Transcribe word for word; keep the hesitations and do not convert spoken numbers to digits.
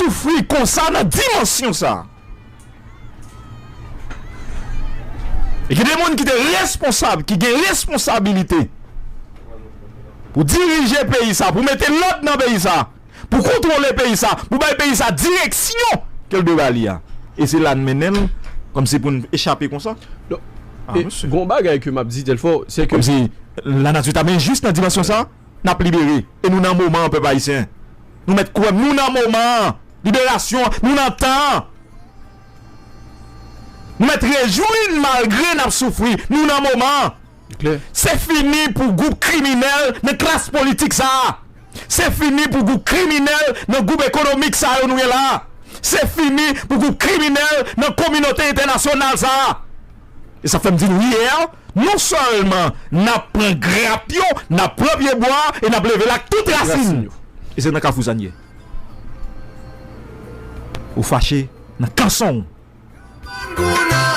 soufri konsa nan dimansyon sa. E gen de moun ki te responsab, ki gen responsabilite pou dirije peyi sa, pou mete lòd nan peyi sa, pou kontwole peyi sa, pou bay peyi sa direksyon ke l dwe ba li a. E se la n mennen l, kòmsi pou n echape konsa. Non. Ah, e gon bagay ke m ap di, Telfò, se ke kòmsi lanati ta byen jis nan dimansyon sa, n ap libere. E nou nan moman an, pèp ayisyen. Nou mèt kwè m, nou nan moman an. Liberasyon, nou nan tan an. Nou mèt rejwi n malgre n ap soufri. Nou nan moman an. Se fini pou gwoup kriminèl nan klas politik sa a. Se fini pou gwoup kriminèl nan gwoup ekonomik sa yo nou ye la a. Se fini pou gwoup kriminèl nan kominote entènasyonal sa a. E sa fè m di nou yè, non sèlman n ap pran grap yo, n ap pran pye bwa e n ap leve l ak tout rasin yo. E se nan kafou sa n ye. Ou fache nan kanson w.